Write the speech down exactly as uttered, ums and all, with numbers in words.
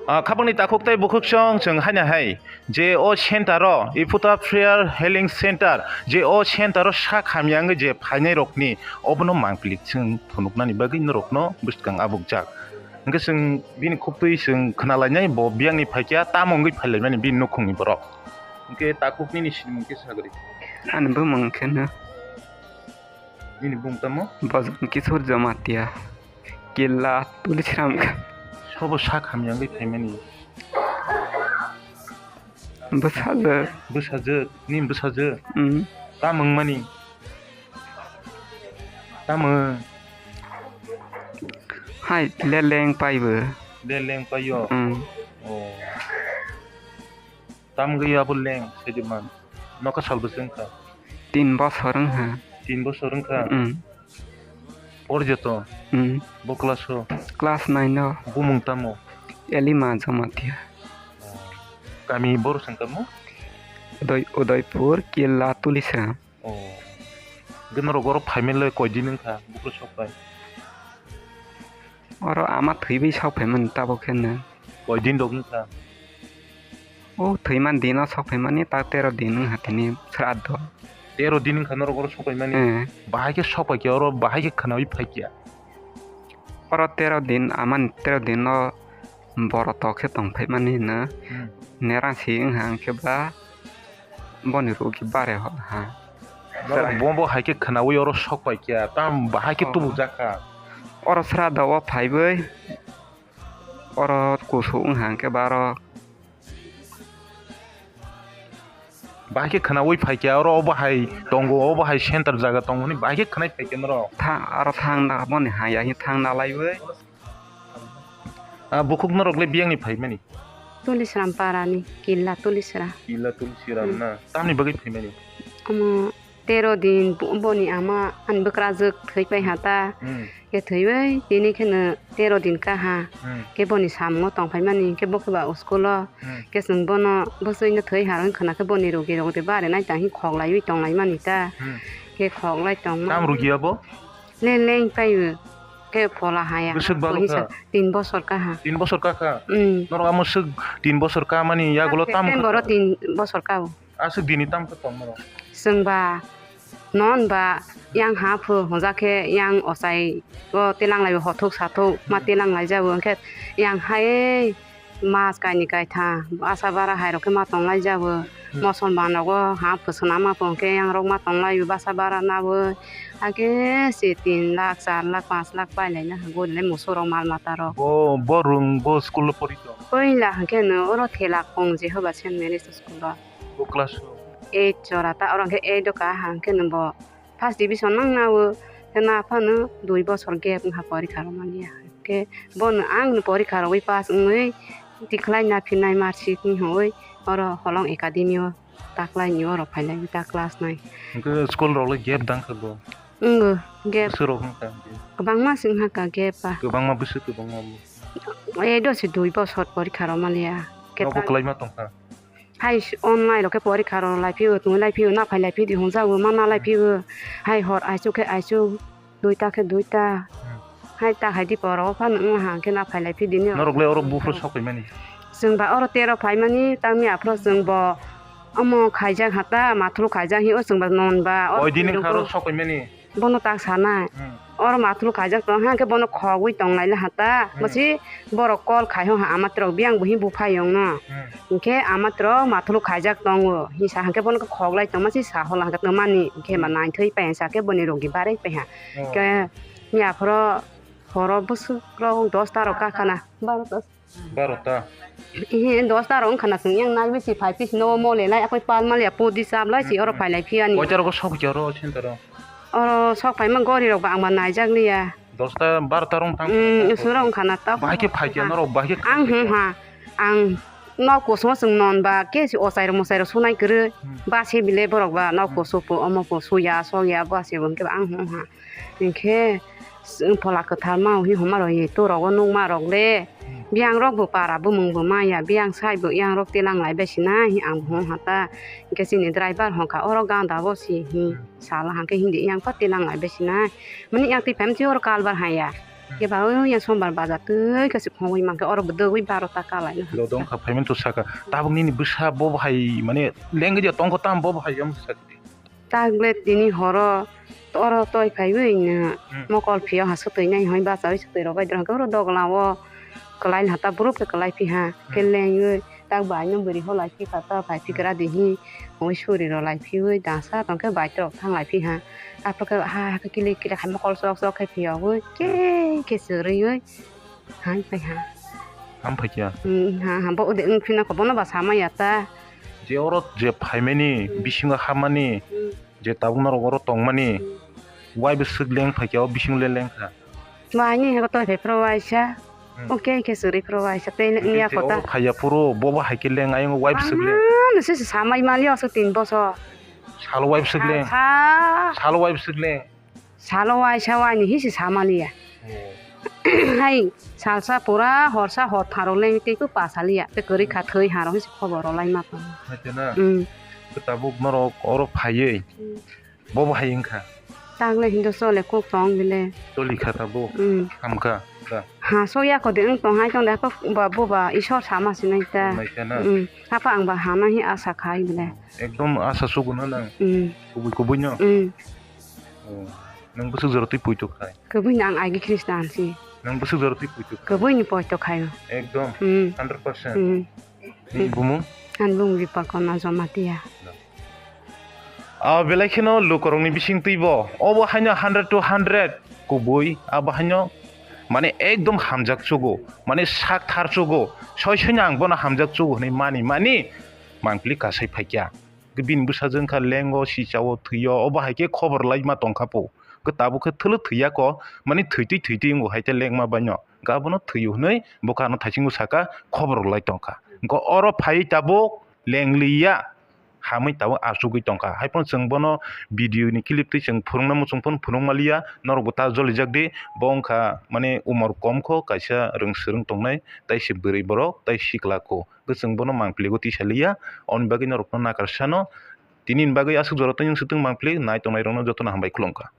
Ah, khapangni takhuk tei bukhuk chwng chwng haino hai je o center o Iputa Prayer Healing Center, je o center o sak hamya wngwi je phainai rokni obono mangpili chwng phunuknani bagwi norokno bwskang abukjak. Hwnkhe chwng bini khuktwi chwng khwnalainai, bo biyangni phaikya, tamo wngwi phailaimani bini nukhungni borok. Hwnkhe takhuk nini sinimung khe sagri. Ani bumung khe no. Nini bumung tamo? Bojong Kishore Jamatia. Killa Tulisram kha. Sobo sak hamya wngwi phaimani? Bwsajwk. Bwsajwk? Nini bwsajwk? Mm. Tamo wngmani? Tamo? Hai, leleng paibo. Leleng paio? Mm. Oh. Tamgwi abo leng saidiman. Nokha sal bwswk wngkha? Tin bosor wngkha. Tin bosor wngkha? Mm. Porjoto? Mm. Bo class o? Class nine o. Bumung tamo? Elima Jamatia. Kami boro sengkamo? Udai-, Udaipur, Killa Tulisram. Oh. Hwnkhe norok oro phaimani le koi din wngkha buphuru sok pai? Oro ama thwiwi sok phaimani tabuk khe no. Koi din rok wngkha? O thwiman dino sok phaimani ta tero din wngkha tini sraddho. Tero din wngkha norok oro sok paimani? Eh. Bahai khe sok pai khe oro bahai khe khwnawi phai khe. Oro tero din, amani tero din no boro tok khe tong phaimani hino. Hmm. Nerang si wngha hwnkhe ba boni rugi bare hor ha. Norok bo bo hai khe khwnawi oro sok pai khe, tam bahai khe tubuk jak kha. Oro sraddho o phaiwi oro kusu wngha hwnkhe ba oro. Bahai khe khwnawi phai khe oro obo hai tongo, obo hai center jaga tongo hwnwi bahai khe khwnai phai khe norok. Tha-, aro thang na boni hai ya, thang na laiwi. Ah, bukhuk norok le biyang ni phaimani? Tulisram para ni, Killa Tulisram. Killa Tulisram na? Tamni bagwi phaimani? Omo tero din bo-, boni ama ani bwkrajwk thwi pai ha ta. Hmm. Khe thwiwi tini kheno tero din kaha. Hmm. Khe boni samungo tong phaimani, khe bo khe ba school o. Hmm. Khe chwng bono bwswino thwi harwi khwna khe boni rugi rok de bare nai tang hi khoklaiwi tong laimani ta. Hmm. Khe khoklai tongma. Tam rugi abo? Leleng paio. Khe phola haya. Bwswk balo kha? Tin bosor kaha. Tin bosor kakha? Hmm. Norok amo swk tin bosor kamani yagulo tam September o tin bosor kao. Aswk dini tam khe tongmano? Chwng ba non ba yang ha phu hwnjak khe yang ochai o telang lai hothok sathok ma telang lai jabo, hwnkhe yang hai mas kaini kaitha asa bara hai rok khe ma tong lai jabo. Hmm. Mosolman rogo ha phu swnam ma phu hwnkhe yang rok ma tong lai basa bara nawi hakhe se tin lakh, char lakh, panch lakh pai lai na gori lai musu rok mal mata rok. Bo, bo rung bo school o pori tong? Puila hwnkhe no oro thela kong Jehovah Saint Mary school o. Bo class o? Eight jora ta, oro hwnkhe eight o kaha hwnkhe no bo first division nang nawo, khe na phano dui bosor gap wngkha porikha rwmani ya. Hwnkhe bono ang porikha rwui pass wngwi tikhlai na phinai marksheet ni hwnwi oro Holong Academy o taklai ni oro phailai ta class nine. Hwnkhe school rok le gap dang kha bo? Wngo, gap. Bwswk rok wngkha? Kwbangma se wngkha gap ba. Kwbangma bwswk kwbangma bo? Eight o se dui bosor porikha rwmani ya. Nobo kwlaima tongkha? Hai online rok khe porikha rok lai phio, tongwi lai phio, na phai lai phidi hwnjago, ma na lai phio. Hai hor aichuk khe aichuk, duita khe duita. Hmm. Hai ta hai di poro phano wng ha khe na phai lai phidi ni. Norok le oro buphuru sok paimani? Chwng ba oro tero phaimani, tangmi aphuru chwng bo omo khaijak ha ta, mathulu khaijak hi o chwng ba non ba oro. Koi din wngkha oro sok paimani? Bono tak sanai. Hmm. Oro mathulu khaijak tong ha, hwnkhe bono khogwi tong lai ha ta. Hmm. Mwsi borok call khai ho ha, amatrok biyang buhi buphai yong no. Hmm. Hwnkhe amatrok mathulu khaijak tongo. Hisa hwnkhe bono khok lai tong masi sa hola hwnkhe tongmani. Hwnkhe ma Hmm. naithoi pai sa khe boni rogi barai pai ha. Oh. Hwnkhe miya phoro horo bwswk rok dosta rok kakhana. Baro ta. Baro ta. Ehe, dosta rok wngkha na chwng yang nai bisi phai pisi no mo le lai akoi pal mal ya podi chap lai si oro phai lai phiya ni. Koita rogo sok khe oro center o? Oro sok phai ma gori rok ba ang ba naijak liya. Dosta baro ta rok tang. Mm, usura wngkha na ta. Bahai khe phai khe norok bahai khe. Ang hung ha. Ang nok kusumo chwng non ba ke si ochai rok mochai rok sunai kwrwi. Hmm. Ba se bile borok ba nok Hmm. kusu po omo po suya sok ya ba se bo hwnkhe ang hung ha. Hinkhe phola kwthar ma hi homa rok hi to rogo nukma rok le. Hmm. Biyang rok bo para bumung bo maya, biyang sai bo yang rok tilang lai bai sina hi ang bo hong hata. Hinkhe chini driver hongkha oro ganda bo si hi Hmm. sala hangkhe hindi yang pa tilang lai bai sina. Mani yang twi pem si oro kalbar haya. Khe ba oi ya sombar baja twi khe se khogwi mankhe oro bo dogwi baro ta kalai no. Lo dong kha phaimani to saka. Tabuk nini bwsa bo bahai mane lengwi dia tongkho tam bo bahai yang sakdi. Tagle tini horo oro toi phaiwi no Hmm. mokol phio ha sutwi nai hoi bacha oi sutwi rok bai dro hwnkhe oro dogla o kwlai hata buruk khe kwlai phi ha khe Hmm. lengwi tak bai no bwrwi holai phi kha ta phai phi kra di hi hoi suri rw lai phiwi dasa tong khe bai trok thang lai phi ha. Aphuru khe ha ha khe kilik kilik hai mokol sok sok khe phiyogwi ke khe chwrwiwi hai phai ha. Ham phai kya? Hmm, ha ha bo ode wng phina kho bono ba sama ya ta. Je oro je phaimani Hmm. bisingo hamani Hmm. je tabuk norok oro tongmani Hmm. wai bo swk leng phai kya o bisingo le leng kha. Mai ni heko toi phai phro waisa. Hmm. Oke ke suri phro waisa tei Hingke nia je kota. Oro phaiya phuru bo bo hai khe leng ayang wai bwswk leng. Mama no se samai mali oso tin boso. Salo wai bwswk leng. Sa. Salo wai bwswk leng. Salo waisa wai ni hisi samali ya. Oh. Hai salsa pura horsa hor tharo leng tei ko pasali ya. Te kori kha thoi haro hisi khobor rw lai ma pa. Hai te na. Hmm. Tabuk norok oro phaiwi. Hmm. Bo bo hai wngkha. Tagle hindo chole kok tong bile. Choli kha ta bo. Hmm. Hamkha. Da. Ha so ya ko de wng tong hai tong da ko ba bo ba isor sama sinai ta. Nai ta na. Hmm. Apa ang ba hana hi asa khai bile. Ekdom asa sugu na nang. Hmm. Kubui kubui no. Hmm. Oh. Nang bwswk jora twi puitok khai. Kubui nang agi Khristan si. Nang bwswk jora twi puitok khai. Kubui ni poito khai. Ekdom. Hmm. Hundred percent. Hmm. Nini bumung? Ani bumung Bipal Kona Jamatia. Ah, belai kheno lukurokni bising twibo obo haino hundred to hundred kubui, abo haino mane ekdom hamjak chugo, mane sak thar chugo, soi soino ang bono hamjak chugo hwnwi mani mani mangpili kasai phaikya. Bini bwsajwk wngkha lengo, sichao, thwio, obo hai khe khobor laima tongkha po. Khe tabuk khe thwlwk thwiyako, mani thwitwi thwitwi wngo hai tei lengma baino. Khe abono thwio hwnwi bwkha ano thaisingo saka, khobor rwlai tongkha. Hwnkhe oro phaiwi tabuk lengliya, hamwi tabuk achugwi tongkha. Haiphano chwng bono video ni clip twi chwng phwrwngna muchung phano phwrwng maliya, norokbo ta jolijak di. Bo wngkha mane umor kom kho, kaisa rwng swrwng tongnai, tei se bwrwi borok, tei sikla kho. Khe chwng bono mangpiligo tisa liya, aboni bagwi norokno nakar sano. Tini ni bagwi aswk jora twi wng swtwng mangpili, nai tongnai rokno jotono hambai khulumkha.